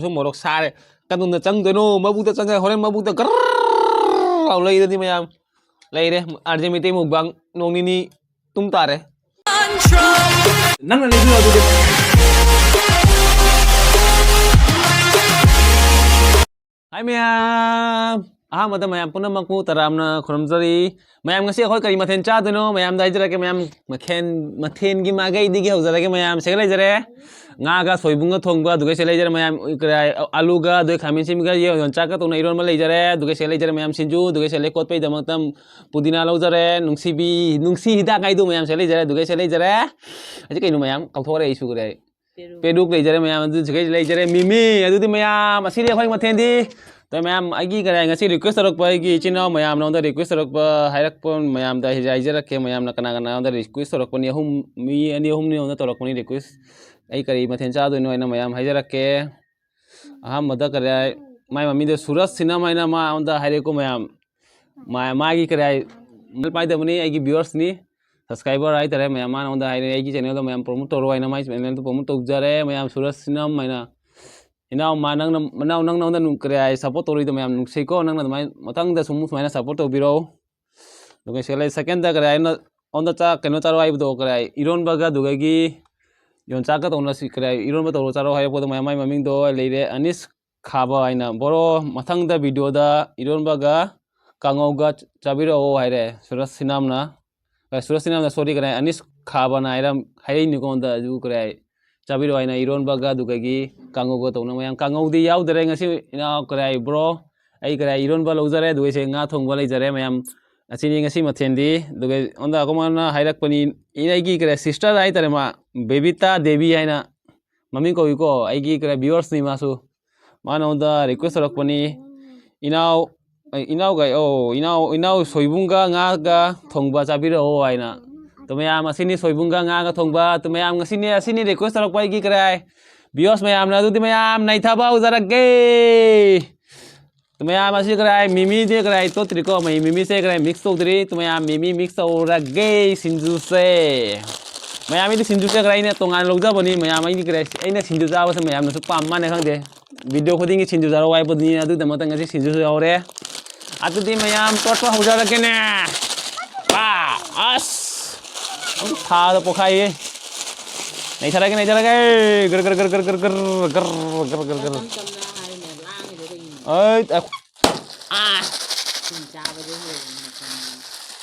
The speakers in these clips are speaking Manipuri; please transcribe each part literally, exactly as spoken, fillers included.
ꯁꯨꯝ ꯃꯣꯔꯣꯛ ꯁꯥꯔꯦ꯫ ꯀꯗꯣꯝꯗ ꯆꯪꯗꯣꯏꯅꯣ? ꯃꯕꯨꯛꯇ ꯆꯪꯉꯦ꯫ ꯍꯣꯔꯦꯟ ꯃꯕꯨꯛꯇ ꯒꯔ ꯂꯥꯎ ꯂꯩꯔꯗꯤ ꯃꯌꯥꯝ ꯂꯩꯔꯦ꯫ ꯑꯥꯔ ꯖꯦ ꯃꯩꯇꯩ ꯃꯨꯛꯕꯥꯡ ꯅꯣꯡ ꯅꯤꯅꯤ ꯇꯨꯝ ꯇꯥꯔꯦ꯫ ꯅꯪꯅ ꯂꯩꯕꯤꯔꯣ ꯑꯗꯨꯗꯤ꯫ ꯍꯥꯏ ꯃꯌꯥꯝ, ꯑꯍꯥꯟꯕꯗ ꯃꯌꯥꯝ ꯄꯨꯝꯅꯃꯛꯄꯨ ꯇꯔꯥꯝꯅ ꯈꯨꯔꯨꯝꯖꯔꯤ꯫ ꯃꯌꯥꯝ, ꯉꯁꯤ ꯑꯩꯈꯣꯏ ꯀꯔꯤ ꯃꯊꯦꯜ ꯆꯥꯗꯣꯏꯅꯣ? ꯃꯌꯥꯝꯗ ꯍꯥꯏꯖꯔꯛꯀꯦ ꯃꯌꯥꯝ, ꯃꯈꯦꯟ-, ꯃꯊꯦꯜꯒꯤ ꯃꯥꯏꯀꯩꯗꯒꯤ ꯍꯧꯖꯔꯒꯦ ꯃꯌꯥꯝ꯫ ꯁꯤꯒ ꯂꯩꯖꯔꯦ, ꯉꯥꯒ ꯁꯣꯏꯕꯨꯝꯒ ꯊꯣꯡꯕ, ꯑꯗꯨꯒ ꯁꯤ ꯂꯩꯖꯔꯦ ꯃꯌꯥꯝ, ꯀꯔꯤ, ꯑꯂꯨꯒ, ꯑꯗꯨꯒ ꯈꯥꯃꯦꯟ ꯑꯁꯤꯟꯕꯒ, ꯌꯣ-, ꯌꯣꯡꯆꯥꯛꯀ ꯇꯧꯅ ꯏꯔꯣꯟꯕ ꯂꯩꯖꯔꯦ, ꯑꯗꯨꯒ ꯁꯤ ꯂꯩꯖꯔꯦ ꯃꯌꯥꯝ, ꯁꯤꯡꯖꯨ, ꯑꯗꯨꯒ ꯁꯤ ꯂꯩ ꯀꯣꯠꯄꯩꯗꯃꯛꯇ ꯄꯨꯗꯤꯅꯥ ꯂꯧꯖꯔꯦ, ꯅꯨꯡꯁꯤꯕꯤ, ꯅꯨꯡꯁꯤ ꯍꯤꯗꯥꯛ ꯍꯥꯏꯗꯨ ꯃꯌꯥꯝ ꯁꯤ ꯂꯩꯖꯔꯦ, ꯑꯗꯨꯒ ꯁꯤ ꯂꯩꯖꯔꯦ꯫ ꯍꯧꯖꯤꯛ ꯀꯩꯅꯣ ꯃꯌꯥꯝ ꯀꯥꯎꯊꯣꯛꯈ꯭ꯔꯦ, ꯑꯩ ꯁꯨꯈ꯭ꯔꯦ꯫ ꯄꯦꯔꯨꯛ ꯂꯩꯖꯔꯦ ꯃꯌꯥꯝ, ꯑꯗꯨ ꯁꯤꯒꯩ ꯂꯩꯖꯔꯦ꯫ ꯃꯤꯃꯤ, ꯑꯗꯨꯗꯤ ꯃꯌꯥꯝ, ꯑꯁꯤꯗꯤ ꯑꯩꯈꯣꯏ ꯃꯊꯦꯜꯗꯤ꯫ ꯑꯗꯣ ꯃꯌꯥꯝ, ꯑꯩꯒꯤ ꯀꯔꯤ, ꯉꯁꯤ request ꯇꯧꯔꯛꯄ ꯑꯩꯒꯤ ꯏꯆꯤꯟ ꯏꯅꯥꯎ ꯃꯌꯥꯝ, ꯅꯉꯣꯟꯗ request ꯇꯧꯔꯛꯄ, ꯍꯥꯏꯔꯛꯄ ꯃꯌꯥꯝꯗ ꯍꯥꯏꯖ-, ꯍꯥꯏꯖꯔꯛꯀꯦ꯫ ꯃꯌꯥꯝꯅ ꯀꯅꯥ ꯀꯅꯥꯉꯣꯟꯗ request ꯇꯧꯔꯛꯄꯅꯤ? ꯑꯍꯨꯝ, ꯃꯤ ꯑꯅꯤ ꯑꯍꯨꯝꯅꯤ ꯑꯩꯉꯣꯟꯗ ꯇꯧꯔꯛꯄꯅꯤ request꯫ ꯑꯩ ꯀꯔꯤ ꯃꯊꯦꯜ ꯆꯥꯗꯣꯏꯅꯣ ꯍꯥꯏꯅ ꯃꯌꯥꯝ ꯍꯥꯏꯖꯔꯛꯀꯦ꯫ ꯑꯍꯥꯟꯕꯗ ꯀꯔꯤ ꯍꯥꯏ, ꯃꯥꯏ ꯃꯃꯤꯡꯗꯣ ꯁꯨꯔꯖ ꯁꯤꯅꯝ ꯍꯥꯏꯅ ꯃꯥꯉꯣꯟꯗ ꯍꯥꯏꯔꯛꯑꯦꯀꯣ ꯃꯌꯥꯝ꯫ ꯃꯥ-, ꯃꯥꯒꯤ ꯀꯔꯤ ꯍꯥꯏ, ꯃꯣꯕꯥꯏꯜ ꯄꯥꯏꯗꯕꯅꯤ, ꯑꯩꯒꯤ viewersꯅꯤ, subscriber ꯍꯥꯏꯇꯥꯔꯦ ꯃꯌꯥꯝ꯫ ꯃꯥꯅ ꯑꯩꯉꯣꯟꯗ ꯍꯥꯏꯔꯦ, "ꯑꯩꯒꯤ channelꯗꯣ ꯃꯌꯥꯝ promote ꯇꯧꯔꯣ" ꯍꯥꯏꯅ, ꯃꯥꯏ channelꯗꯣ promote ꯇꯧꯖꯔꯦ ꯃꯌꯥꯝ, ꯁꯨꯔꯖ ꯁꯤꯅꯝ ꯍꯥꯏꯅ꯫ ꯏꯅꯥꯎ ꯃꯥ, ꯅꯪꯅ, ꯃꯅꯥꯎ, ꯅꯪ, ꯅꯉꯣꯟꯗ ꯅꯨꯡ-, ꯀꯔꯤ ꯍꯥꯏ, support ꯇꯧꯔꯤꯗꯣ ꯃꯌꯥꯝ ꯅꯨꯡꯁꯤꯀꯣ, ꯅꯪꯅ ꯑꯗꯨꯃꯥꯏꯅ ꯃꯊꯪꯗꯁꯨ ꯑꯃꯨꯛ ꯁꯨꯃꯥꯏꯅ support ꯇꯧꯕꯤꯔꯛꯎ꯫ ꯑꯗꯨꯒ ꯁꯤ ꯂꯩ, secondꯗ ꯀꯔꯤ ꯍꯥꯏꯅ, ꯑꯣꯟꯗ ꯆꯥ-, ꯀꯩꯅꯣ ꯆꯥꯔꯣ ꯍꯥꯏꯕꯗꯣ, ꯀꯔꯤ ꯍꯥꯏ, ꯏꯔꯣꯟꯕꯒ ꯑꯗꯨꯗꯒꯤ ꯌꯣꯡꯆꯥꯛꯀ ꯇꯧꯅ ꯁꯤ-, ꯀꯔꯤ ꯍꯥꯏ, ꯏꯔꯣꯟꯕ ꯇꯧꯔꯣ ꯆꯥꯔꯣ ꯍꯥꯏꯔꯛꯄꯗꯣ ꯃꯌꯥꯝ, ꯃꯥꯏ ꯃꯃꯤꯡꯗꯣ ꯂꯩꯔꯦ, ꯑꯅꯤꯁ ꯈꯥꯕ ꯍꯥꯏꯅ꯫ ꯕ꯭ꯔꯣ, ꯃꯊꯪꯗ videoꯗ ꯏꯔꯣꯟꯕꯒ ꯀꯥꯡꯉꯧꯒ ꯆꯥꯕꯤꯔꯛꯑꯣ ꯍꯥꯏꯔꯦ ꯁꯨꯔꯖ ꯁꯤꯅꯝꯅ꯫ ꯑ, ꯁꯨꯔꯖ ꯁꯤꯅꯝꯅ, sorry, ꯀꯔꯤ ꯍꯥꯏ, ꯑꯅꯤꯁ ꯈꯥꯕꯅ ꯍꯥꯏꯔꯝ-, ꯍꯥꯏꯔꯛꯏꯅꯤꯀꯣ ꯑꯩꯉꯣꯟꯗ, ꯑꯗꯨ ꯀꯔꯤ ꯍꯥꯏ, ꯆꯥꯕꯤꯔꯛꯑꯣ ꯍꯥꯏꯅ ꯏꯔꯣꯟꯕꯒ ꯑꯗꯨꯗꯒꯤ ꯀꯥꯡꯉꯧꯒ ꯇꯧꯅ ꯃꯌꯥꯝ꯫ ꯀꯥꯡꯉꯧꯗꯤ ꯌꯥꯎꯗꯔꯦ ꯉꯁꯤ, ꯏꯅꯥꯎ ꯀꯔꯤ ꯍꯥꯏ, ꯕ꯭ꯔꯣ꯫ ꯑꯩ ꯀꯔꯤ ꯍꯥꯏ, ꯏꯔꯣꯟꯕ ꯂꯧꯖꯔꯦ, ꯑꯗꯨꯒ ꯑꯩꯁꯦ ꯉꯥ ꯊꯣꯡꯕ ꯂꯩꯖꯔꯦ ꯃꯌꯥꯝ꯫ ꯑꯁꯤꯅꯤ ꯉꯁꯤ ꯃꯊꯦꯜꯗꯤ꯫ ꯑꯗꯨꯒ ꯑꯩꯉꯣꯟꯗ ꯑꯩꯈꯣꯏ ꯃꯥꯅ ꯍꯥꯏꯔꯛꯄꯅꯤ, ꯏ-, ꯑꯩꯒꯤ ꯀꯔꯤ ꯍꯥꯏ, sister ꯍꯥꯏꯇꯥꯔꯦ ꯃꯥ, ꯕꯦꯕꯤꯇꯥ ꯗꯦꯕꯤ ꯍꯥꯏꯅ ꯃꯃꯤꯡ ꯀꯧꯏꯀꯣ, ꯑꯩꯒꯤ ꯀꯔꯤ ꯍꯥꯏ, viewersꯅꯤ ꯃꯥꯁꯨ꯫ ꯃꯥꯅ ꯑꯩꯉꯣꯟꯗ request ꯇꯧꯔꯛꯄꯅꯤ, "ꯏꯅꯥꯎ, ꯑꯩ, ꯏꯅꯥꯎꯒ, ꯑꯣ, ꯏꯅꯥꯎ, ꯏꯅꯥꯎ ꯁꯣꯏꯕꯨꯝꯒ ꯉꯥꯒ ꯊꯣꯡꯕ ꯆꯥꯕꯤꯔꯛꯑꯣ" ꯍꯥꯏꯅ꯫ ꯑꯗꯣ ꯃꯌꯥꯝ, ꯑꯁꯤꯅꯤ ꯁꯣꯏꯕꯨꯝꯒ ꯉꯥꯒ ꯊꯣꯡꯕ꯫ ꯑꯗꯣ ꯃꯌꯥꯝ, ꯉꯁꯤꯅꯤ, ꯑꯁꯤꯅꯤ request ꯇꯧꯔꯛꯄ ꯑꯩꯒꯤ ꯀꯔꯤ ꯍꯥꯏ, viewers ꯃꯌꯥꯝꯅ꯫ ꯑꯗꯨꯗꯤ ꯃꯌꯥꯝ ꯅꯩꯊꯕ ꯍꯧꯖꯔꯛꯀꯦ꯫ ꯑꯗꯣ ꯃꯌꯥꯝ, ꯑꯁꯤ ꯀꯔꯤ ꯍꯥꯏ, ꯃꯤꯃꯤꯗꯤ ꯀꯔꯤ ꯍꯥꯏ, ꯇꯣꯠꯇ꯭ꯔꯤꯀꯣ, ꯃꯩ ꯃꯤꯃꯤꯁꯦ ꯀꯔꯤ ꯍꯥꯏ, mix ꯇꯧꯗ꯭ꯔꯤ꯫ ꯑꯗꯣ ꯃꯌꯥꯝ, ꯃꯤꯃꯤ mix ꯇꯧꯔꯒꯦ ꯁꯤꯡꯖꯨꯁꯦ꯫ ꯃꯌꯥꯝ, ꯑꯩꯗꯤ ꯁꯤꯡꯖꯨꯁꯦ ꯀꯔꯤ ꯍꯥꯏ, ꯑꯩꯅ ꯇꯣꯉꯥꯟꯅ ꯂꯧꯖꯕꯅꯤ꯫ ꯃꯌꯥꯝ, ꯑꯩꯗꯤ ꯀꯔꯤ ꯍꯥꯏ, ꯑꯩꯅ ꯁꯤꯡꯖꯨ ꯆꯥꯕꯁꯦ ꯃꯌꯥꯝꯅꯁꯨ ꯄꯥꯝ ꯃꯥꯅꯦ ꯈꯪꯗꯦ꯫ ꯚꯤꯗꯤꯑꯣ ꯈꯨꯗꯤꯡꯒꯤ ꯁꯤꯡꯖꯨ ꯆꯥꯔꯣ ꯍꯥꯏꯕꯗꯨꯅꯤ, ꯑꯗꯨꯒꯤꯗꯃꯛꯇ ꯉꯁꯤ ꯁꯤꯡꯖꯨꯁꯨ ꯌꯥꯎꯔꯦ꯫ ꯑꯗꯨꯗꯤ ꯃꯌꯥꯝ ꯇꯣꯠꯄ ꯍꯧꯖꯔꯒꯦꯅꯦ꯫ ꯄꯥ! ꯑꯁ! ꯑꯃꯨꯛ ꯊꯥꯗ ꯄꯣꯛꯈꯥꯏꯌꯦ꯫ ꯅꯩꯊꯔꯒꯦ, ꯅꯩꯊꯔꯒꯦ꯫ ꯒꯔ, ꯒꯔ, ꯒꯔ꯫ ꯇꯞ ꯇꯞꯅ ꯍꯥꯏꯌꯨꯅꯦ, ꯂꯥꯡꯉꯤꯗꯣ ꯀꯩꯒꯤꯅꯣ? ꯑꯩ, ꯑ, ꯑꯥ! ꯁꯤꯡ ꯆꯥꯕꯗ ꯍꯦꯟꯅ ꯃꯈꯣꯟ꯫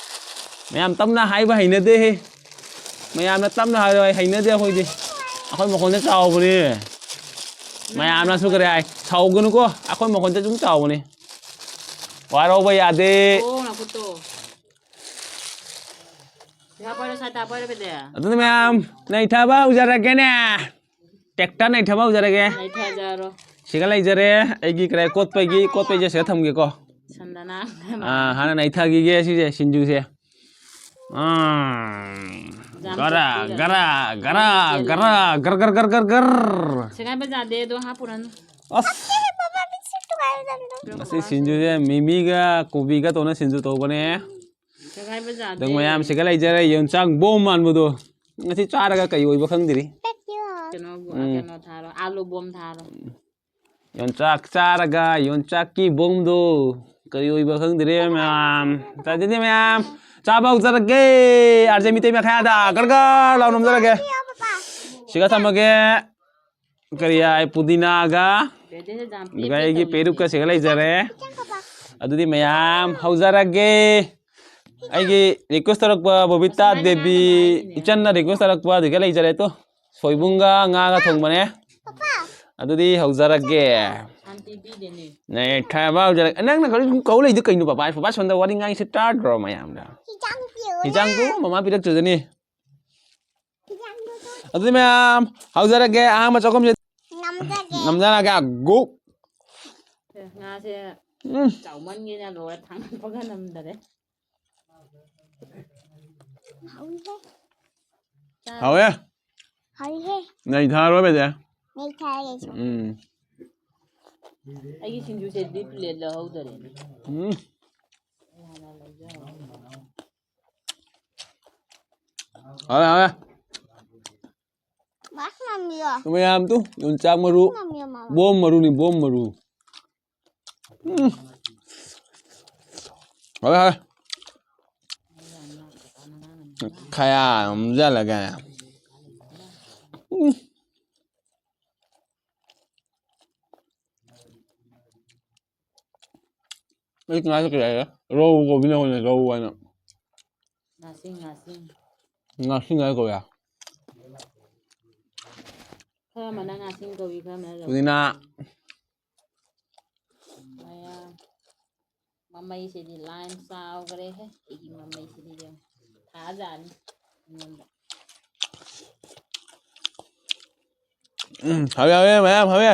ꯃꯌꯥꯝ ꯇꯞꯅ ꯍꯥꯏꯕ ꯍꯩꯅꯗꯦꯍꯦ꯫ ꯃꯌꯥꯝꯅ ꯇꯞꯅ ꯍꯥꯏꯕ ꯍꯩꯅꯗꯦ ꯑꯩꯈꯣꯏꯗꯤ꯫ ꯑꯩꯈꯣꯏ ꯃꯈꯣꯟꯁꯦ ꯆꯥꯎꯕꯅꯦ꯫ ꯃꯌꯥꯝꯅꯁꯨ ꯀꯔꯤ ꯍꯥꯏ? ꯁꯥꯎꯒꯅꯨꯀꯣ꯫ ꯑꯩꯈꯣꯏ ꯃꯈꯣꯟꯁꯦ ꯑꯗꯨꯝ ꯆꯥꯎꯕꯅꯦ꯫ ꯋꯥꯔꯧꯕ ꯌꯥꯗꯦ꯫ ꯑꯣ, ꯅꯈꯨꯠꯇꯣ꯫ ꯄꯩꯁꯥ ꯄꯥꯏꯔꯣ, ꯁꯥ ꯇꯥ ꯄꯥꯏꯔꯣ, ꯕꯦꯗꯦ꯫ ꯑꯗꯨꯅ ꯃꯌꯥꯝ, ꯅꯩꯊꯕ ꯍꯧꯖꯔꯒꯦꯅꯦ꯫ ꯇ꯭ꯔꯦꯛꯇꯔ ꯅꯩꯊꯕ ꯍꯧꯖꯔꯒꯦ꯫ ꯅꯩꯊꯖꯔꯣ꯫ ꯁꯤꯒ ꯂꯩꯖꯔꯦ꯫ ꯑꯩꯒꯤ ꯀꯔꯤ ꯀꯣꯠꯄꯒꯤ, ꯀꯣꯠꯄꯩꯁꯦ ꯁꯤꯒ ꯊꯝꯒꯦꯀꯣ꯫ ꯁꯟꯗꯅꯥ꯫ ꯑꯥ, ꯍꯥꯟꯅ ꯅꯩꯊꯈꯤꯒꯦ ꯁꯤꯁꯦ, ꯁꯤꯡꯖꯨꯁꯦ꯫ ꯑꯥ, ꯖꯥꯝ ꯒꯔꯥ, ꯆꯠꯄꯤꯔꯅꯤ꯫ ꯒꯔꯥ, ꯒꯔꯥ, ꯖꯥꯝ ꯒꯔꯥ, ꯆꯦꯜꯂꯅꯤ꯫ ꯒꯔ, ꯒꯔ, ꯒꯔ, ꯒꯔ, ꯒꯔ꯫ ꯁꯦꯒꯥꯏꯕ ꯌꯥꯗꯦ, ꯑꯗꯣ ꯍꯥꯞꯄꯨꯔꯅꯨ꯫ ꯑꯁ꯫ ꯉꯁꯤ ꯁꯤꯡꯖꯨꯁꯦ ꯃꯤꯃꯤꯒ ꯀꯣꯕꯤꯒ ꯇꯧꯅ ꯁꯤꯡꯖꯨ ꯇꯧꯕꯅꯦ꯫ ꯁꯦꯒꯥꯏꯕ ꯌꯥꯗꯦ꯫ ꯑꯗꯨ ꯃꯌꯥꯝ ꯁꯤꯒ ꯂꯩꯖꯔꯦ, ꯌꯣꯡꯆꯥꯛ ꯕꯣꯝ ꯃꯥꯟꯕꯗꯣ꯫ ꯉꯁꯤ ꯆꯥꯔꯒ ꯀꯩ ꯑꯣꯏꯕ ꯈꯪꯗ꯭ꯔꯤ꯫ ꯀꯩꯅꯣ, ꯎꯝ꯫ ꯀꯩꯅꯣ ꯊꯥꯔꯣ, ꯑꯥꯂꯨ ꯕꯣꯝ ꯊꯥꯔꯣ꯫ ꯌꯣꯡꯆꯥꯛ ꯆꯥꯔꯒ ꯌꯣꯡꯆꯥꯛꯀꯤ ꯕꯣꯝꯗꯣ ꯀꯔꯤ ꯑꯣꯏꯕ ꯈꯪꯗ꯭ꯔꯦ ꯃꯌꯥꯝ꯫ ꯆꯥꯖꯅꯤ ꯃꯌꯥꯝ꯫ ꯆꯥꯕ ꯍꯧꯖꯔꯒꯦ꯫ ꯑꯥꯔꯖꯦ ꯃꯤꯇꯩ ꯃꯈꯥꯗ ꯒꯔ ꯒꯔ ꯂꯥꯎ ꯅꯝꯖꯔꯒꯦ꯫ ꯁꯤꯒ ꯊꯝꯃꯒꯦ꯫ ꯀꯔꯤ ꯍꯥꯏ? ꯄꯨꯗꯤꯅꯥꯒ ꯕꯦꯗꯦꯁꯦ ꯌꯥꯝ ꯄꯦꯠ ꯑꯗꯨꯒ ꯄꯦꯠ ꯑꯩꯒꯤ ꯇꯧꯋꯤꯅꯦ꯫ ꯄꯦꯔꯨꯛꯀ ꯁꯤꯒ ꯂꯩꯖꯔꯦ꯫ ꯑꯗꯨꯗꯤ ꯃꯌꯥꯝ ꯍꯧꯖꯔꯒꯦ꯫ ꯑꯩꯒꯤ request ꯇꯧꯔꯛꯄ ꯕꯣꯕꯤꯇꯥ ꯑꯁꯨꯃꯥꯏꯅ ꯗꯦꯕꯤ, ꯉꯥꯡꯒꯅꯨ ꯍꯥꯏꯅꯦ꯫ ꯏꯆꯟꯅ request ꯇꯧꯔꯛꯄ ꯑꯗꯨꯒ ꯂꯩꯖꯔꯦ ꯇꯣ꯫ ꯁꯣꯏꯕꯨꯝꯒ ꯉꯥꯒ ꯊꯣꯡꯕꯅꯦ꯫ ꯑꯗꯨꯗꯤ ꯍꯧꯖꯔꯒꯦ꯫ ꯁꯥꯟꯇꯤ ꯄꯤꯗꯦꯅꯦ꯫ ꯅꯩꯊꯕ ꯍꯧꯖꯔꯒꯦ꯫ ꯅꯪꯅ ꯀꯔꯤ ꯁꯨꯝ ꯀꯧ ꯂꯩꯗꯣ ꯀꯩꯅꯣ, ꯄꯄꯥ? ꯄꯄꯥ ꯁꯣꯝꯗ ꯋꯥꯔꯤ ꯉꯥꯡꯉꯤꯁꯦ ꯇꯥꯗ꯭ꯔꯣ ꯃꯌꯥꯝꯗ? ꯍꯤꯟꯖꯥꯡꯗꯨ ꯃꯃꯥ ꯄꯤꯔꯛꯇ꯭ꯔꯗꯅꯤ꯫ ꯑꯗꯨꯗꯤ ꯃꯌꯥꯝ ꯍꯧꯖꯔꯒꯦ꯫ ꯑꯍꯥꯟꯕ ꯆꯥꯛꯈꯨꯝꯁꯦ ꯅꯝꯖꯔꯒꯦ꯫ ꯅꯝꯖꯔꯒꯦ꯫ ꯒꯨ꯫ ꯁꯦ, ꯉꯥꯁꯦ ꯎꯝ꯫ ꯆꯥꯎꯃꯟꯒꯤꯅ ꯂꯣꯏꯔꯦ, ꯊꯥꯡꯒꯠꯄꯒ ꯅꯝꯗꯔꯦ꯫ ꯍꯥꯎꯋꯤꯍꯦ꯫ ꯍꯥꯎꯋꯦ꯫ ꯍꯥꯎꯋꯤꯍꯦ꯫ ꯅꯩꯊꯔꯣ ꯕꯦꯗꯦ꯫ ꯅꯩꯊꯔꯒꯦ ꯑꯩꯁꯨ꯫ ꯎꯝ꯫ ꯑꯩꯒꯤ ꯁꯤꯡꯖꯨꯁꯦ ꯗꯤꯞ ꯄ꯭ꯂꯦꯠ ꯂꯧꯍꯧꯗꯔꯦꯅꯦ꯫ ꯎꯝ꯫ ꯍꯥꯎꯋꯦ, ꯍꯥꯎꯋꯦ꯫ ꯃꯥꯁꯨ ꯃꯌꯥꯝꯗꯨ ꯌꯣꯡꯆꯥꯛ ꯃꯔꯨ, ꯉꯝꯃꯤ, ꯃꯥꯃ꯫ ꯕꯣꯝ ꯃꯔꯨꯅꯤ, ꯕꯣꯝ ꯃꯔꯨ꯫ ꯎꯝ꯫ ꯍꯥꯎꯋꯦ, ꯍꯥꯎꯋꯦ꯫ ꯈꯌꯥ ꯑꯃ ꯌꯥꯜꯂꯒ꯫ ꯎꯝ꯫ ꯑꯩ ꯉꯥꯁꯦ ꯀꯩ ꯍꯥꯏꯔꯦ? ꯔꯧ ꯀꯧꯕꯤꯅ ꯍꯣꯏꯅ ꯔꯧ ꯍꯥꯏꯅ꯫ ꯉꯥꯁꯤꯡ, ꯉꯥꯁꯤꯡ꯫ ꯉꯥꯁꯤꯡ ꯍꯥꯏ ꯀꯧꯌꯥ꯫ ꯈꯔ ꯑꯃꯅ ꯉꯥꯁꯤꯡ ꯀꯧꯏ, ꯈꯔ ꯑꯃꯅ ꯔꯧ꯫ ꯁꯨꯅꯤꯅ꯫ ꯃꯌꯥꯝ꯫ ꯃꯃꯩꯁꯤꯗꯤ ꯂꯥꯏꯅ ꯆꯥꯎꯈ꯭ꯔꯦꯍꯦ꯫ ꯑꯩꯒꯤ ꯃꯃꯩꯁꯤꯗꯤ ꯌꯦꯡꯉꯨ꯫ ꯊꯥꯖꯥꯠꯅꯤ ꯑꯩꯉꯣꯟꯗ꯫ ꯎꯝ, ꯍꯥꯎꯋꯦ, ꯍꯥꯎꯋꯦ, ꯃꯌꯥꯝ ꯍꯥꯎꯋꯦ꯫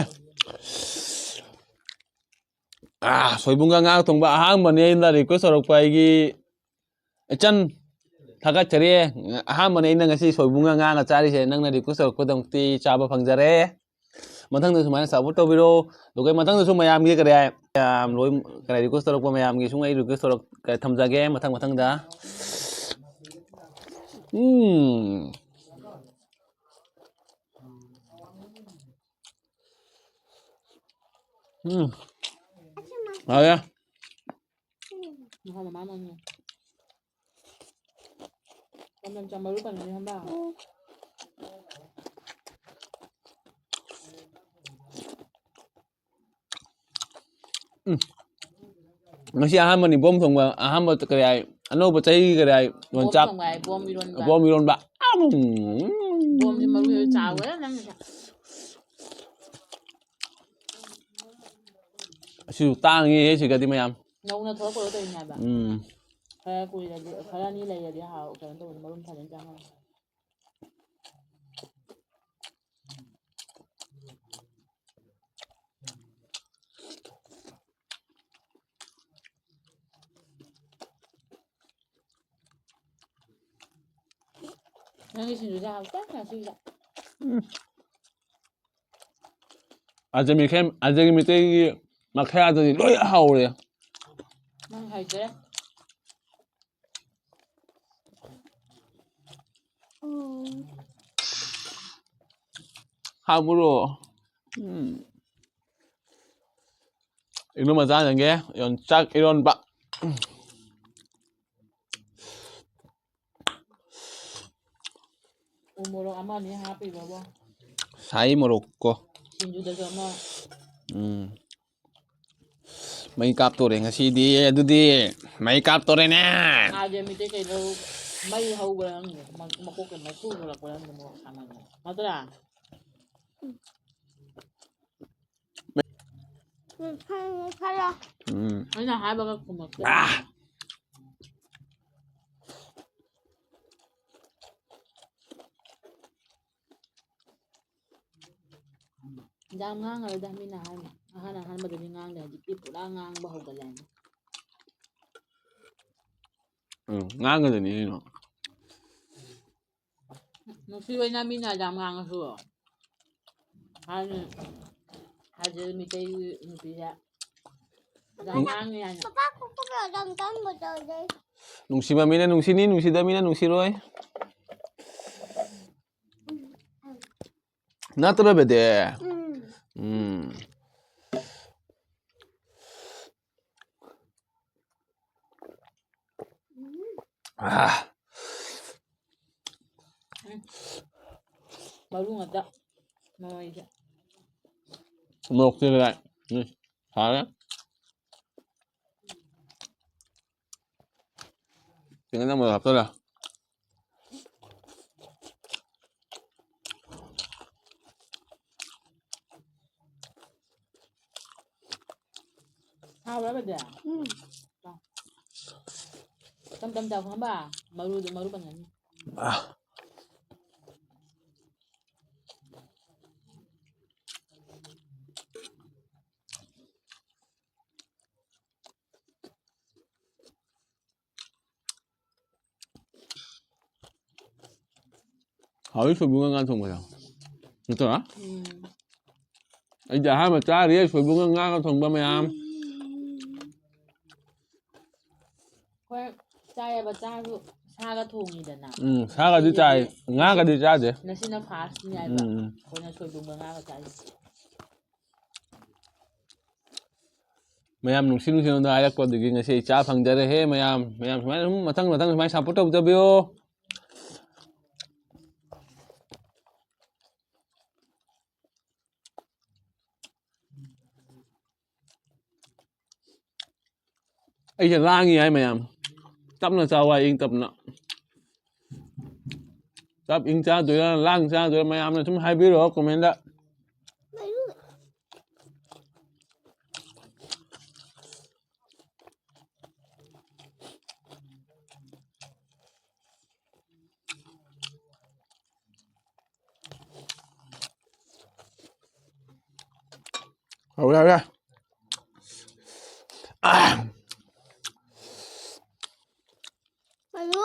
ꯑꯥ, ꯁꯣꯏꯕꯨꯝꯒ ꯉꯥ ꯊꯣꯡꯕ ꯑꯍꯥꯟꯕꯅꯤ ꯑꯩꯅ request ꯇꯧꯔꯛꯄ ꯑꯩꯒꯤ ꯏꯆꯟ, ꯊꯥꯒꯠꯆꯔꯤ꯫ ꯑꯍꯥꯟꯕꯅꯤ ꯑꯩꯅ ꯉꯁꯤ ꯁꯣꯏꯕꯨꯝꯒ ꯉꯥꯒ ꯆꯥꯔꯤꯁꯦ, ꯅꯪꯅ request ꯇꯧꯔꯛꯄꯗꯃꯛꯇꯤ ꯆꯥꯕ ꯐꯪꯖꯔꯦ꯫ ꯃꯊꯪꯗ ꯁꯨꯃꯥꯏꯅ support ꯇꯧꯕꯤꯔꯣ꯫ ꯑꯗꯨꯒ ꯃꯊꯪꯗꯁꯨ ꯃꯌꯥꯝꯒꯤ ꯀꯔꯤ ꯍꯥꯏ, ꯃꯌꯥꯝ ꯂꯣꯏ ꯀꯔꯤ request ꯇꯧꯔꯛꯄ ꯃꯌꯥꯝꯒꯤꯁꯨ ꯑꯩ request ꯇꯧꯔꯛ-, ꯊꯝꯖꯒꯦ ꯃꯊꯪ ꯃꯊꯪꯗ꯫ ꯎꯝ꯫ ꯎꯝ꯫ ꯍꯥꯎꯋꯦ꯫ ꯃꯍꯥꯎ ꯃꯃꯥꯡ ꯃꯥꯡꯉꯦ꯫ ꯆꯅꯝ ꯆꯥꯃꯔꯨ ꯄꯟꯕꯅꯤ ꯈꯪꯕ꯭ꯔꯥ? ꯎꯝ꯫ ꯉꯁꯤ ꯑꯍꯥꯟꯕꯅꯤ ꯕꯣꯝ ꯊꯣꯡꯕ, ꯑꯍꯥꯟꯕ ꯀꯔꯤ ꯍꯥꯏ, ꯑꯅꯧꯕ ꯆꯍꯤꯒꯤ ꯀꯔꯤ ꯍꯥꯏ, ꯕꯣꯝ ꯌꯣꯡꯆꯥꯛ, ꯊꯣꯡꯕ ꯍꯥꯏ, ꯕꯣꯝ ꯏꯔꯣꯟꯕ꯫ ꯕꯣꯝ ꯏꯔꯣꯟꯕ꯫ ꯕꯣꯝꯁꯦ ꯃꯔꯨ ꯆꯥꯎꯋꯦ ꯅꯪꯒꯤꯁꯦ꯫ ꯑꯁꯤꯁꯨ ꯇꯥꯡꯉꯤꯍꯦ ꯁꯤꯒꯗꯤ ꯃꯌꯥꯝ꯫ ꯅꯧꯅ ꯊꯣꯛꯂꯛꯄꯗꯣ ꯇꯧꯔꯤꯅꯦ ꯍꯥꯏꯕ꯫ ꯎꯝ꯫ ꯈꯔ ꯀꯨꯏꯔꯗꯤ, ꯈꯔ ꯑꯅꯤ ꯂꯩꯔꯗꯤ ꯍꯥꯎ-, ꯀꯩꯅꯣ ꯇꯧꯕꯅꯤ, ꯃꯔꯨꯝ ꯐꯖꯅ ꯆꯥ ꯉꯝꯃꯣꯏ꯫ ꯅꯪꯒꯤ ꯁꯤꯡꯖꯨꯁꯦ ꯍꯥꯎꯇꯦ ꯉꯁꯤꯒꯤꯗ꯫ ꯎꯝ꯫ ꯑꯥꯖꯃꯤ ꯈꯦꯝ-, ꯑꯥꯖꯒꯤ ꯃꯩꯇꯩꯒꯤ ꯃꯈꯌꯥꯗꯗꯤ ꯂꯣꯏ ꯍꯥꯎꯔꯦ꯫ ꯅꯪ ꯍꯩꯇ꯭ꯔꯦ꯫ ꯎꯝ꯫ ꯍꯥꯎꯕ꯭ꯔꯣ? ꯎꯝ꯫ ꯏꯅꯝꯃ ꯆꯥꯅꯤꯡꯉꯦ ꯌꯣꯡꯆꯥꯛ ꯏꯔꯣꯟꯕ꯫ ꯎ ꯃꯣꯔꯣꯛ ꯑꯃ ꯑꯅꯤ ꯍꯥꯞꯄꯤꯕꯕꯣ꯫ ꯁꯥꯏ ꯃꯣꯔꯣꯛꯀꯣ꯫ ꯁꯤꯡꯖꯨꯗꯁꯨ ꯑꯃ꯫ ꯎꯝ꯫ ꯃꯩ ꯀꯥꯞꯇꯣꯔꯦ ꯉꯁꯤꯗꯤ ꯑꯗꯨꯗꯤ꯫ ꯃꯩ ꯀꯥꯞꯇꯣꯔꯦꯅꯦ꯫ ꯉꯥꯁꯦ ꯃꯤꯇꯩ ꯀꯩꯅꯣ ꯃꯩ ꯍꯧꯕ꯭ꯔꯥ ꯈꯪꯗꯦ꯫ ꯃ-, ꯃꯀꯣꯛꯇ ꯃꯩꯈꯨ ꯊꯣꯛꯂꯛꯄ꯭ꯔꯥ ꯈꯪꯗꯦ ꯃꯣꯔꯣꯛ ꯁꯥꯃꯟꯗꯅ꯫ ꯅꯠꯇ꯭ꯔꯥ? ꯎꯝ, ꯈꯜꯂꯣ, ꯈꯜꯂꯣ꯫ ꯎꯝ꯫ ꯑꯩꯅ ꯍꯥꯏꯕꯒ ꯈꯨꯝꯃꯛꯇꯦ꯫ ꯑꯥ! ꯌꯥꯝ ꯉꯥꯡꯉꯔꯣꯏꯗ ꯃꯤꯅ ꯍꯥꯏꯅꯤ꯫ ꯑꯍꯟ ꯑꯍꯟꯕꯗꯗꯤ ꯉꯥꯡꯗꯦ, ꯍꯧꯖꯤꯛꯇꯤ ꯄꯨꯔꯥ ꯉꯥꯡꯕ ꯍꯧꯒꯠꯂꯛꯑꯅꯤ꯫ ꯎꯝ, ꯉꯥꯡꯒꯗꯕꯅꯤ ꯀꯩꯅꯣ꯫ ꯅꯨꯡꯁꯤꯕꯩꯅ ꯃꯤꯅ ꯌꯥꯝ ꯉꯥꯡꯉꯁꯨ꯫ ꯍꯥꯏꯗꯤ, ꯍꯥꯏꯗꯤ ꯃꯤꯇꯩ ꯅꯨꯄꯤꯁꯦ ꯌꯥꯝ ꯉꯥꯡꯉꯦ ꯍꯥꯏꯅ꯫ ꯄꯄꯥ ꯈꯨꯠꯇ ꯌꯥꯝ ꯀꯟꯕ ꯇꯧꯗꯦ꯫ ꯅꯨꯡꯁꯤꯕ ꯃꯤꯅ ꯅꯨꯡꯁꯤꯅꯤ, ꯅꯨꯡꯁꯤꯗꯕ ꯃꯤꯅ ꯅꯨꯡꯁꯤꯔꯣꯏ꯫ ꯅꯠꯇ꯭ꯔꯣ, ꯕꯦꯗꯦ? ꯎꯝ꯫ ꯎꯝ꯫ ꯎꯝ꯫ ꯑꯥ꯫ ꯎꯝ꯫ ꯃꯔꯨ ꯉꯥꯛꯇ꯫ ꯃꯃꯩꯁꯦ꯫ ꯃꯣꯔꯣꯛꯁꯦ ꯀꯗꯥꯏ? ꯎꯝ꯫ ꯐꯔꯦ꯫ ꯆꯤꯡꯒꯟ ꯑꯃ ꯍꯥꯞꯆꯜꯂꯦ꯫ ꯍꯥꯎꯕ꯭ꯔꯥ, ꯕꯦꯗꯦ? ꯎꯝ꯫ ꯇꯝ ꯇꯝ ꯆꯥꯎ, ꯈꯪꯉꯕ? ꯃꯔꯨꯗꯣ, ꯃꯔꯨ ꯄꯟꯒꯅꯤ꯫ ꯑꯥ꯫ ꯍꯥꯎꯋꯤ ꯁꯣꯏꯕꯨꯝꯒ ꯉꯥ ꯊꯣꯡꯕꯗꯣ꯫ ꯅꯠꯇ꯭ꯔꯣ? ꯎꯝ꯫ ꯑꯩꯗꯤ ꯑꯍꯥꯟꯕ ꯆꯥꯔꯤꯌꯦ ꯁꯣꯏꯕꯨꯝꯒ ꯉꯥꯒ ꯊꯣꯡꯕ ꯃꯌꯥꯝ꯫ ꯑꯩꯈꯣꯏ ꯆꯥꯏꯌꯦꯕ, ꯆꯥꯔꯁꯨ ꯁꯥꯒ ꯊꯣꯡꯉꯤꯗꯅ꯫ ꯎꯝ, ꯁꯥꯒꯗꯤ ꯆꯥꯏ, ꯉꯥꯒꯗꯤ ꯆꯥꯗꯦ꯫ ꯉꯁꯤꯅ ꯐꯥꯔꯁꯅꯤ ꯍꯥꯏꯕ꯫ ꯎꯝ, ꯎꯝ꯫ ꯑꯩꯈꯣꯏꯅ ꯁꯣꯏꯕꯨꯝꯒ ꯉꯥꯒ ꯆꯥꯏꯁꯦ꯫ ꯃꯌꯥꯝ ꯅꯨꯡꯁꯤ ꯅꯨꯡꯁꯤꯅ ꯍꯥꯏꯔꯛꯄꯗꯨꯒꯤ ꯉꯁꯤ ꯑꯩ ꯆꯥ ꯐꯪꯖꯔꯦꯍꯦ ꯃꯌꯥꯝ꯫ ꯃꯌꯥꯝ ꯁꯨꯃꯥꯏꯅ ꯁꯨꯝ ꯃꯊꯪ ꯃꯊꯪ ꯁꯨꯃꯥꯏꯅ support ꯇꯧꯖꯕꯤꯌꯣ꯫ ꯑꯩꯁꯦ ꯂꯥꯡꯉꯤ ꯍꯥꯏ ꯃꯌꯥꯝ꯫ ꯇꯞꯅ ꯆꯥꯎ ꯍꯥꯏ, ꯏꯪ ꯇꯞꯅ꯫ ꯇꯞ ꯏꯪ ꯆꯥꯗꯣꯏꯔꯥ, ꯂꯥꯡ ꯆꯥꯗꯣꯏꯔꯥ, ꯃꯌꯥꯝꯅ ꯁꯨꯝ ꯍꯥꯏꯕꯤꯔꯛꯑꯣ comment ꯇ꯫ ꯍꯧꯔꯦ, ꯍꯧꯔꯦ꯫ ꯑꯥ꯫ ꯍꯜꯂꯣ꯫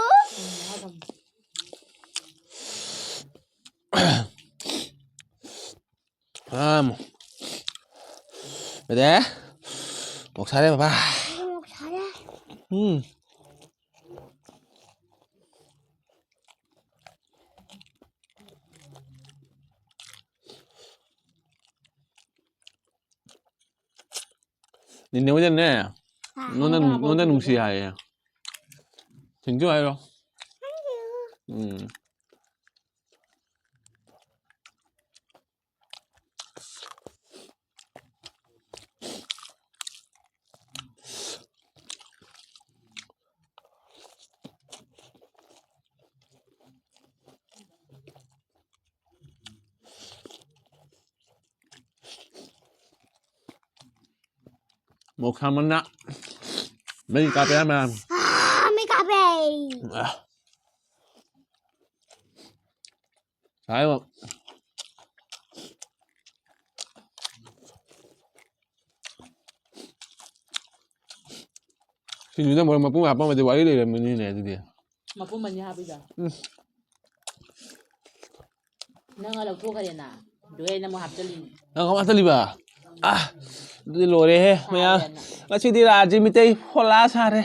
ꯑꯥ꯫ ꯀꯩꯗꯧꯔꯦ? ꯃꯣꯛ ꯁꯥꯔꯦ ꯕꯕꯥ꯫ ꯃꯣꯛ ꯁꯥꯔꯦ꯫ ꯎꯝ꯫ ꯅꯦꯅꯦ ꯍꯣꯏꯗꯅꯦ, ꯍꯥ? ꯅꯉꯣꯟꯗ ꯅꯨꯡ-, ꯅꯉꯣꯟꯗ ꯅꯨꯡꯁꯤ ꯍꯥꯏꯌꯦ꯫ Thank you ꯍꯥꯏꯔꯣ꯫ Thank you꯫ ꯎꯝ꯫ ꯃꯣꯛ ꯁꯥꯃꯟꯅ ꯃꯩ ꯀꯥꯞꯄꯦ ꯃꯌꯥꯝ꯫ ꯑꯥ, ꯃꯩ ꯀꯥꯞꯄꯦ꯫ ꯑꯥ꯫ ꯁꯥꯏꯕ꯫ ꯁꯤꯡꯖꯨꯗ ꯃꯣꯔꯣꯛ ꯃꯄꯨꯝ ꯍꯥꯞꯄꯝꯃꯗꯤ ꯋꯥꯔꯤ ꯂꯩꯔꯝꯃꯅꯤꯅꯦ ꯑꯗꯨꯗꯤ꯫ ꯃꯄꯨꯝ ꯑꯅꯤ ꯍꯥꯞꯄꯤꯕ꯫ ꯎꯝ꯫ ꯅꯪꯅ ꯂꯧꯊꯣꯛꯈ꯭ꯔꯦꯅ꯫ ꯑꯗꯨꯒ ꯑꯩꯅ ꯑꯃꯨꯛ ꯍꯥꯞꯆꯜꯂꯤꯅꯤ꯫ ꯅꯪ ꯑꯃꯨꯛ ꯍꯥꯞꯆꯜꯂꯤꯕ? ꯑꯥ, ꯑꯗꯨꯗꯤ ꯂꯣꯏꯔꯦꯍꯦ, ꯃꯌꯥꯝ꯫ ꯁꯥꯔꯦꯅ꯫ ꯉꯁꯤꯗꯤ ꯔꯥꯖꯤ ꯃꯤꯇꯩ ꯐꯣꯂꯥ ꯁꯥꯔꯦ꯫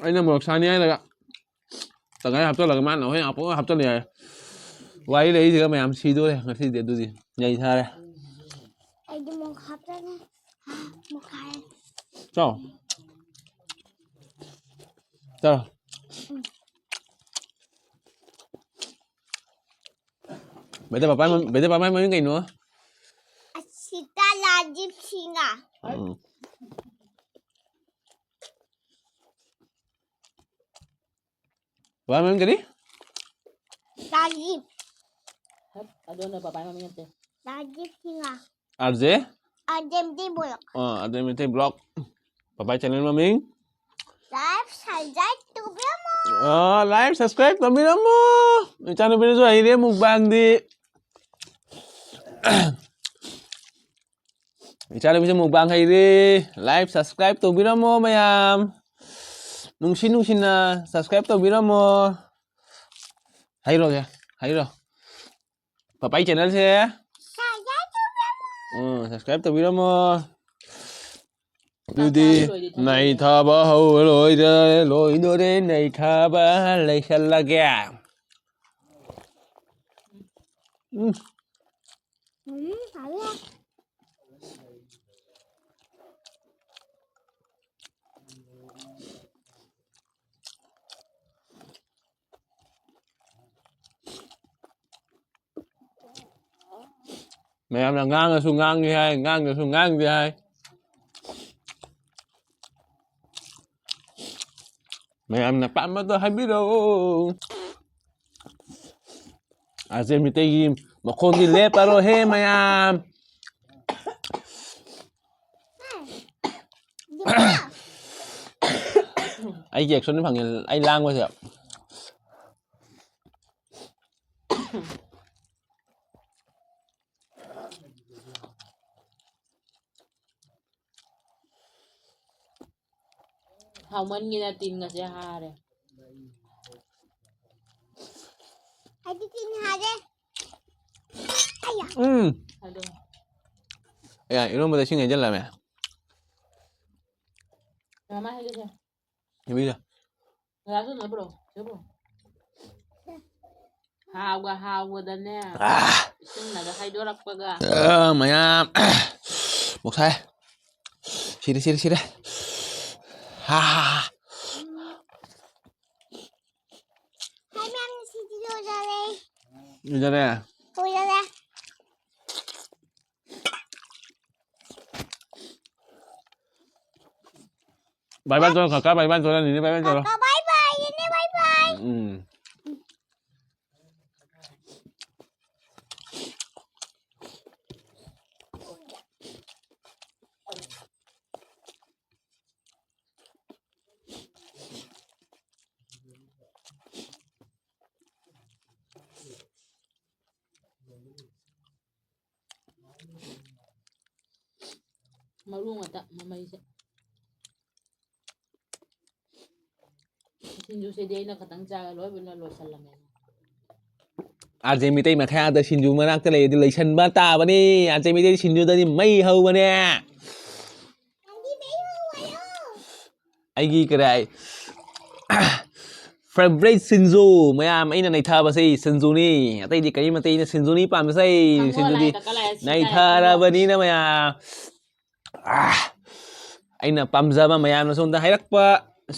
ꯑꯩꯅ ꯃꯣꯔꯣꯛ ꯁꯥꯅꯤ ꯍꯥꯏꯔꯒ ꯇꯪꯈꯥꯏ ꯍꯥꯞꯆꯜꯂꯒ ꯃꯥꯅ ꯍꯣꯏ ꯍꯥꯞꯄꯣ ꯍꯥꯞꯆꯜꯂꯦ ꯍꯥꯏꯔꯦ꯫ ꯋꯥꯔꯤ ꯂꯩꯔꯤꯁꯤꯒ ꯃꯌꯥꯝ ꯁꯤꯗꯣꯔꯦ ꯉꯁꯤꯗꯤ꯫ ꯑꯗꯨꯗꯤ ꯅꯩ ꯊꯥꯔꯦ꯫ ꯑꯩꯗꯤ ꯃꯣꯔꯣꯛ ꯍꯥꯞꯆꯜꯂꯦ꯫ ꯃꯣꯔꯣꯛ ꯈꯥꯏ꯫ ꯆꯥꯎ꯫ ꯆꯥꯎ꯫ ꯕꯦꯗꯥ ꯄꯥꯄꯥ ꯃꯃꯤꯡ, ꯕꯦꯗꯥ ꯄꯥꯄꯥ ꯃꯃꯤꯡ ꯀꯩꯅꯣ? ꯑꯁꯤꯇꯥ ꯔꯥꯖꯤꯕ ꯁꯤꯡꯍ꯫ ꯎꯝ꯫ ꯄꯥꯄꯥ ꯃꯃꯤꯡ ꯀꯔꯤ? ꯔꯥꯖꯤꯕ꯫ ꯑꯗꯨꯅ ꯄꯥꯄꯥ ꯃꯃꯤꯡ ꯅꯠꯇꯦ꯫ Rajiv Singh. R J? R J Meitei blog. ꯑꯥ, ꯑꯥꯔ ꯖꯦ ꯃꯩꯇꯩ ꯕ꯭ꯂꯣꯛ꯫ ꯄꯥꯄꯥꯏ ꯆꯦꯅꯦꯜ ꯃꯃꯤꯡ? ꯂꯥꯏꯛ, ꯁꯕꯁꯀ꯭ꯔꯥꯏꯕ ꯇꯧꯕꯤꯔꯝꯃꯣ꯫ ꯑꯥ, ꯂꯥꯏꯛ, ꯁꯕꯁꯀ꯭ꯔꯥꯏꯕ ꯇꯧꯕꯤꯔꯝꯃꯣ꯫ ꯏꯆꯥꯅꯨꯄꯤꯅꯁꯨ ꯍꯩꯔꯦ ꯃꯨꯛꯕꯥꯡꯗꯤ꯫ ꯏꯆꯥꯅꯨꯄꯤꯁꯦ ꯃꯨꯛꯕꯥꯡ ꯍꯩꯔꯦ꯫ ꯂꯥꯏꯛ, ꯁꯕꯁꯀ꯭ꯔꯥꯏꯕ ꯇꯧꯕꯤꯔꯝꯃꯣ ꯃꯌꯥꯝ꯫ ꯅꯨꯡꯁꯤ ꯅꯨꯡꯁꯤꯅ ꯁꯕꯁꯀ꯭ꯔꯥꯏꯕ ꯇꯧꯕꯤꯔꯝꯃꯣ꯫ ꯍꯩꯔꯣꯒꯦ, ꯍꯩꯔꯣ꯫ ꯄꯥꯄꯥꯏ ꯆꯦꯅꯦꯜꯁꯦ꯫ ꯁꯕꯁꯀ꯭ꯔꯥꯏꯕ ꯇꯧꯕꯤꯔꯝꯃꯣ꯫ ꯎꯝ, ꯁꯕꯁꯀ꯭ꯔꯥꯏꯕ ꯇꯧꯕꯤꯔꯝꯃꯣ꯫ ꯑꯗꯨꯗꯤ ꯅꯩꯊꯥꯕ ꯍꯧꯔ ꯂꯣꯏꯔꯦ, ꯂꯣꯏꯗꯣꯔꯦ, ꯅꯩꯊꯥꯕ ꯂꯩꯁꯜꯂꯒꯦ꯫ ꯎꯝ꯫ ꯎꯝ, ꯍꯥꯎꯋꯦ꯫ ꯃꯌꯥꯝꯅ ꯉꯥꯡꯉꯁꯨ ꯉꯥꯡꯉꯤ ꯍꯥꯏ, ꯉꯥꯡꯉꯁꯨ ꯉꯥꯡꯗꯦ ꯍꯥꯏ꯫ ꯃꯌꯥꯝꯅ ꯄꯥꯝꯕꯗꯣ ꯍꯥꯏꯕꯤꯔꯛꯑꯣ꯫ ꯑꯥꯔ ꯖꯦ ꯃꯤꯇꯩꯒꯤ ꯃꯈꯣꯟꯗꯤ ꯂꯦꯞꯄꯔꯣꯏꯍꯦ ꯃꯌꯥꯝ꯫ ꯑꯩꯒꯤ ꯑꯦꯛꯁꯟ ꯐꯪꯉꯦ, ꯑꯩ ꯂꯥꯡꯕꯁꯦ꯫ ꯍꯥꯎꯃꯟꯒꯤꯅ ꯇꯤꯟꯒꯁꯦ ꯍꯥꯔꯦ꯫ ꯑꯩꯗꯤ ꯇꯤꯟ ꯍꯥꯔꯦ꯫ ꯑꯌꯥ꯫ ꯎꯝ꯫ ꯑꯗꯣ꯫ ꯑꯌꯥ, ꯏꯔꯣꯟꯕꯗ ꯏꯁꯤꯡ ꯍꯩꯖꯜꯂꯝꯃꯦ꯫ ꯃꯃꯥ ꯍꯩꯒꯦꯁꯦ꯫ ꯏꯕꯤꯗ꯫ ꯉꯥꯏꯍꯥꯛ ꯁꯨꯅꯕ꯭ꯔꯣ? ꯁꯤꯕ꯭ꯔꯣ? ꯍꯥꯎꯒ ꯍꯥꯎꯒꯗꯅꯦ꯫ ꯑꯥ꯫ ꯏꯁꯤꯡꯅꯒ ꯍꯩꯗꯣꯔꯛꯄꯒ꯫ ꯑꯥ, ꯃꯌꯥꯝ꯫ ꯃꯣꯛ ꯁꯥꯏ꯫ ꯁꯤꯔꯦ, ꯁꯤꯔꯦ, ꯁꯤꯔꯦ꯫ ꯍꯥ, ꯍꯥ, ꯍꯥ꯫ ꯍꯥꯏ ꯃꯌꯥꯝ, ꯁꯤꯗꯤ ꯂꯣꯏꯖꯔꯦ꯫ ꯂꯣꯏꯖꯔꯦ? ꯂꯣꯏꯖꯔꯦ꯫ ꯕꯥꯏ ꯕꯥꯏ ꯇꯧꯔꯣ, ꯀꯀꯥ ꯕꯥꯏ ꯕꯥꯏ ꯇꯧꯔꯣ, ꯅꯤꯅꯦ ꯕꯥꯏ ꯕꯥꯏ ꯇꯧꯔꯣ꯫ ꯀꯀꯥ ꯕꯥꯏ ꯕꯥꯏ, ꯅꯤꯅꯦ ꯕꯥꯏ ꯕꯥꯏ꯫ ꯎꯝ꯫ ꯃꯔꯨ ꯉꯥꯛꯇ ꯃꯃꯩꯁꯦ꯫ ꯁꯤꯡꯖꯨꯁꯤꯗꯤ ꯑꯩꯅ ꯈꯇꯪ ꯆꯥꯔꯒ ꯂꯣꯏꯕꯅ ꯂꯣꯏꯁꯜꯂꯝꯃꯦ꯫ ꯑꯥꯔ ꯖꯦ ꯃꯤꯇꯩ ꯃꯈꯥꯗ ꯁꯤꯡꯖꯨ ꯃꯅꯥꯛꯇ ꯂꯩꯔꯗꯤ ꯂꯩꯁꯟꯕ ꯇꯥꯕꯅꯤ꯫ ꯑꯥꯔ ꯖꯦ ꯃꯤꯇꯩ ꯁꯤꯡꯖꯨꯗꯗꯤ ꯃꯩ ꯍꯧꯕꯅꯦ꯫ ꯑꯩꯒꯤ ꯀꯔꯤ ꯍꯥꯏ? Favorite ꯁꯤꯡꯖꯨ꯫ ꯃꯌꯥꯝ ꯑꯩꯅ ꯅꯩꯊꯕꯁꯤ ꯁꯤꯡꯖꯨꯅꯤ꯫ ꯑꯇꯩꯗꯤ ꯀꯔꯤꯃꯠꯇ ꯑꯩꯅ ꯁꯤꯡꯖꯨꯅꯤ ꯄꯥꯝꯖꯩ꯫ ꯁꯤꯡꯖꯨꯗꯤ ꯅꯩꯊꯔꯕꯅꯤꯅ ꯃꯌꯥꯝ꯫ ꯑꯥ! ꯑꯩꯅ ꯄꯥꯝꯖꯕ ꯃꯌꯥꯝꯅ ꯁꯣꯝꯗ ꯍꯥꯏꯔꯛꯄ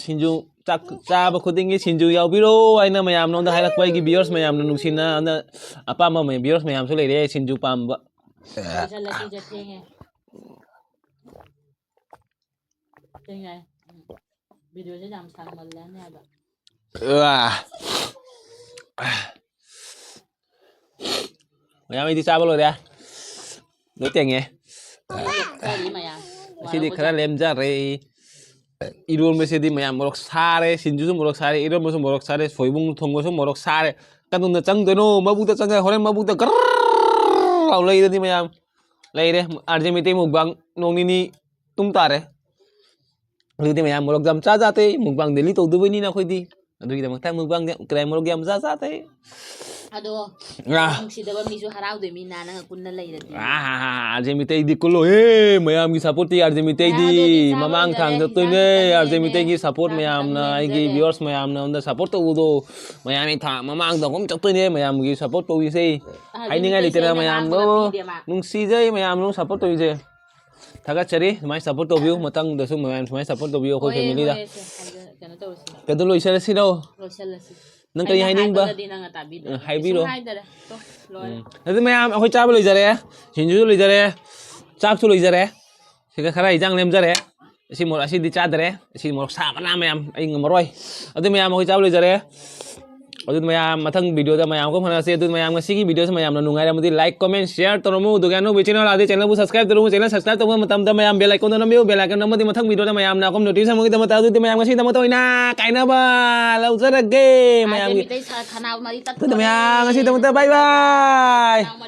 ꯁꯤꯡꯖꯨ ꯆꯥꯛ ꯆꯥꯕ ꯈꯨꯗꯤꯡꯒꯤ ꯁꯤꯡꯖꯨ ꯌꯥꯎꯕꯤꯔꯣ ꯍꯥꯏꯅ ꯃꯌꯥꯝꯅꯉꯣꯟꯗ ꯍꯥꯏꯔꯛꯄ ꯑꯩꯒꯤ viewers ꯃꯌꯥꯝꯅ ꯅꯨꯡꯁꯤꯅ ꯑꯄꯥꯝꯕ viewers ꯃꯌꯥꯝꯁꯨ ꯂꯩꯔꯦ ꯁꯤꯡꯖꯨ ꯄꯥꯝꯕ꯫ ꯂꯣꯏꯁꯜꯂꯁꯤꯁꯦ, ꯊꯦꯡꯉꯦ꯫ ꯊꯦꯡꯉꯦ꯫ ꯎꯝ꯫ Videoꯁꯦ ꯌꯥꯝ ꯁꯥꯡꯃꯜꯂꯅꯤ ꯍꯥꯏꯕ꯫ ꯑꯥ꯫ ꯃꯌꯥꯝ ꯑꯩꯗꯤ ꯆꯥꯕ ꯂꯣꯏꯔꯦ꯫ ꯂꯣꯏ ꯇꯦꯡꯉꯦ꯫ ꯀꯔꯤ ꯃꯌꯥꯝ? ꯉꯁꯤꯗꯤ ꯈꯔ ꯂꯦꯝꯖꯔꯦ꯫ ꯏꯔꯣꯟꯕꯁꯤꯗꯤ ꯃꯌꯥꯝ ꯃꯣꯔꯣꯛ ꯁꯥꯔꯦ, ꯁꯤꯡꯖꯨꯁꯨ ꯃꯣꯔꯣꯛ ꯁꯥꯔꯦ, ꯏꯔꯣꯟꯕꯁꯨ ꯃꯣꯔꯣꯛ ꯁꯥꯔꯦ, ꯁꯣꯏꯕꯨꯝ ꯊꯣꯡꯕꯁꯨ ꯃꯣꯔꯣꯛ ꯁꯥꯔꯦ꯫ ꯀꯗꯣꯝꯗ ꯆꯪꯗꯣꯏꯅꯣ? ꯃꯕꯨꯛꯇ ꯆꯪꯉꯦ, ꯍꯣꯔꯦꯟ ꯃꯕꯨꯛꯇ ꯒꯔ ꯂꯥꯎ ꯂꯩꯔꯗꯤ ꯃꯌꯥꯝ ꯂꯩꯔꯦ꯫ ꯑꯥꯔ ꯖꯦ ꯃꯩꯇꯩ ꯃꯨꯛꯕꯥꯡ ꯅꯣꯡ ꯅꯤꯅꯤ ꯇꯨꯝ ꯇꯥꯔꯦ꯫ ꯑꯗꯨꯗꯤ ꯃꯌꯥꯝ ꯃꯣꯔꯣꯛ ꯌꯥꯝ ꯆꯥ ꯆꯥꯇꯦ, ꯃꯨꯛꯕꯥꯡ daily ꯇꯧꯗꯕꯅꯤꯅ ꯑꯩꯈꯣꯏꯗꯤ꯫ ꯑꯗꯨꯒꯤꯗꯃꯛꯇ ꯃꯨꯛꯕꯥꯡꯗꯤ ꯀꯔꯥꯏ ꯃꯣꯔꯣꯛ ꯌꯥꯝ ꯆꯥ ꯆꯥ ꯇꯩ꯫ ꯑꯗꯣ ꯑꯥ꯫ ꯅꯨꯡꯁꯤꯗꯕ ꯃꯤꯁꯨ ꯍꯔꯥꯎꯗꯣꯏ ꯃꯤ ꯅꯥ ꯅꯪꯒ ꯄꯨꯟꯅ ꯂꯩꯔꯗꯤ꯫ ꯑꯥꯔꯖꯦ ꯃꯤꯇꯩꯗꯤ ꯀꯨꯜꯂꯣꯍꯦ, ꯃꯌꯥꯝꯒꯤ ꯁꯞꯄꯣꯔꯠꯇꯤ ꯑꯥꯔꯖꯦ ꯃꯤꯇꯩꯗꯤ ꯃꯌꯥꯝꯗꯨꯗꯤ ꯆꯥꯕ ꯃꯃꯥꯡ ꯂꯣꯏꯖꯔꯦ, ꯊꯥꯡ ꯍꯤꯟꯖꯥꯡ ꯆꯠꯇꯣꯏꯅꯦ꯫ ꯈꯛꯇꯅꯦ, ꯑꯥꯔꯖꯦ ꯃꯤꯇꯩꯒꯤ ꯍꯤꯟꯖꯥꯡ ꯁꯞꯄꯣꯔꯠ ꯈꯛꯇꯅꯦ ꯃꯌꯥꯝꯅ, ꯑꯩꯒꯤ ꯂꯦꯝꯖꯔꯦ꯫ ꯚꯤꯌꯨꯋꯔꯁ ꯃꯌꯥꯝꯅ ꯑꯩꯉꯣꯟꯗ ꯁꯞꯄꯣꯔꯠ ꯇꯧꯕꯗꯣ ꯃꯌꯥꯝꯒꯤ ꯊꯥꯡ ꯃꯃꯥꯡꯗ ꯑꯍꯨꯝ ꯆꯠꯇꯣꯏꯅꯦ꯫ ꯃꯌꯥꯝꯒꯤ ꯁꯞꯄꯣꯔꯠ ꯇꯧꯕꯤꯁꯦ꯫ ꯑꯥꯔꯖꯦ ꯍꯥꯏꯅꯤꯡꯉꯥꯏ ꯂꯩꯇꯅ ꯃꯤꯇꯩꯅ ꯃꯌꯥꯝꯗꯣ ꯉꯥꯡꯕꯒ ꯄꯤꯗꯦ ꯃꯥ꯫ ꯅꯨꯡꯁꯤꯖꯩ ꯃꯌꯥꯝꯅ ꯁꯞꯄꯣꯔꯠ ꯇꯧꯕꯤꯁꯦ꯫ ꯊꯥꯒꯠꯆꯔꯤ꯫ ꯁꯨꯃꯥꯏꯅ ꯁꯞꯄꯣꯔꯠ ꯇꯧꯕꯤꯌꯨ, ꯃꯊꯪꯗꯁꯨ ꯃꯌꯥꯝ ꯁꯨꯃꯥꯏꯅ ꯁꯞꯄꯣꯔꯠ ꯇꯧꯕꯤꯌꯨ ꯑꯩꯈꯣꯏ ꯍꯣꯏ, ꯐꯦꯃꯤꯂꯤꯗ꯫ ꯍꯣꯏ, ꯁꯦ, ꯍꯥꯏꯖ-, ꯀꯩꯅꯣ ꯇꯧꯔꯁꯤ꯫ ꯑꯗꯨ ꯂꯣꯏꯁꯤꯜꯂꯁꯤꯔꯣ? ꯂꯣꯏꯁꯤꯜꯂꯁꯤ꯫ ꯅꯪ ꯀꯔꯤ ꯑꯩꯅ ꯍꯥꯏꯅꯤꯡꯕ? ꯍꯥꯏꯕꯒꯗꯤ ꯅꯪꯅ ꯇꯥꯕꯤꯗ꯭ꯔꯦ꯫ ꯑ, ꯍꯥꯏꯕꯤꯔꯣ꯫ ꯀꯩꯁꯨꯝ ꯍꯥꯏꯗꯔꯦ꯫ ꯇꯣ, ꯂꯣꯏꯔꯦ꯫ ꯎꯝ꯫ ꯑꯗꯨ ꯃꯌꯥꯝ ꯑꯩꯈꯣꯏ ꯆꯥꯕ ꯂꯣꯏꯖꯔꯦ, ꯁꯤꯡꯖꯨꯁꯨ ꯂꯣꯏꯖꯔꯦ, ꯆꯥꯛꯁꯨ ꯂꯣꯏꯖꯔꯦ, ꯁꯤꯒ ꯈꯔ ꯏꯟꯖꯥꯡ ꯂꯦꯝꯖꯔꯦ꯫ ꯑꯁꯤ ꯃꯣꯔꯣꯛ, ꯑꯁꯤꯗꯤ ꯆꯥꯗꯔꯦ, ꯑꯁꯤ ꯃꯣꯔꯣꯛ ꯁꯥꯕꯅ ꯃꯌꯥꯝ ꯑꯩ ꯉꯝꯃꯔꯣꯏ꯫ ꯑꯗꯨ ꯃꯌꯥꯝ ꯑꯩꯈꯣꯏ ꯆꯥꯕ ꯂꯣꯏꯖꯔꯦ꯫ ꯑꯗꯨ ꯃꯌꯥꯝ ꯃꯊꯪ ꯚꯤꯗꯤꯑꯣꯗ ꯃꯌꯥꯝ ꯑꯃꯨꯛ ꯐꯪꯅꯁꯤ꯫ ꯑꯗꯨ ꯃꯌꯥꯝ ꯉꯁꯤꯒꯤ ꯚꯤꯗꯤꯑꯣꯁꯤ ꯃꯌꯥꯝꯅ ꯅꯨꯡꯉꯥꯏꯔꯝꯃꯗꯤ like, comment, share ꯇꯧꯔꯝꯃꯨ꯫ ꯑꯗꯨꯒ ꯑꯅꯧꯕ ꯆꯦꯅꯦꯜ ꯑꯗꯤ ꯆꯦꯅꯦꯜꯕꯨ subscribe ꯇꯧꯔꯝꯃꯨ꯫ ꯆꯦꯅꯦꯜ subscribe ꯇꯧꯕ ꯃꯇꯝꯗ ꯃꯌꯥꯝ bell icon ꯗꯣ ꯅꯝꯕꯤꯌꯨ꯫ Bell icon ꯅꯝꯃꯗꯤ ꯃꯊꯪ ꯚꯤꯗꯤꯑꯣꯗ ꯃꯌꯥꯝꯅ ꯑꯩꯈꯣꯏ notification ꯐꯪꯕꯒꯤꯗꯃꯛꯇ ꯑꯗꯨꯗꯤ ꯃꯌꯥꯝ ꯉꯁꯤꯒꯤꯗꯃꯛꯇ ꯑꯣꯏꯅ ꯀꯥꯏꯅꯕ ꯂꯧꯖꯔꯒꯦ꯫ ꯑꯥꯔꯖꯦ ꯃꯌꯥꯝꯒꯤ ꯃꯤꯇꯩ ꯁꯥ-, ꯈꯅꯥꯎ ꯃꯔꯤ ꯑꯗꯨꯗꯤ ꯃꯌꯥꯝ ꯉꯁꯤꯒꯤꯗꯃꯛꯇ bye bye꯫ ꯈꯅꯥꯎ ꯃꯔꯤ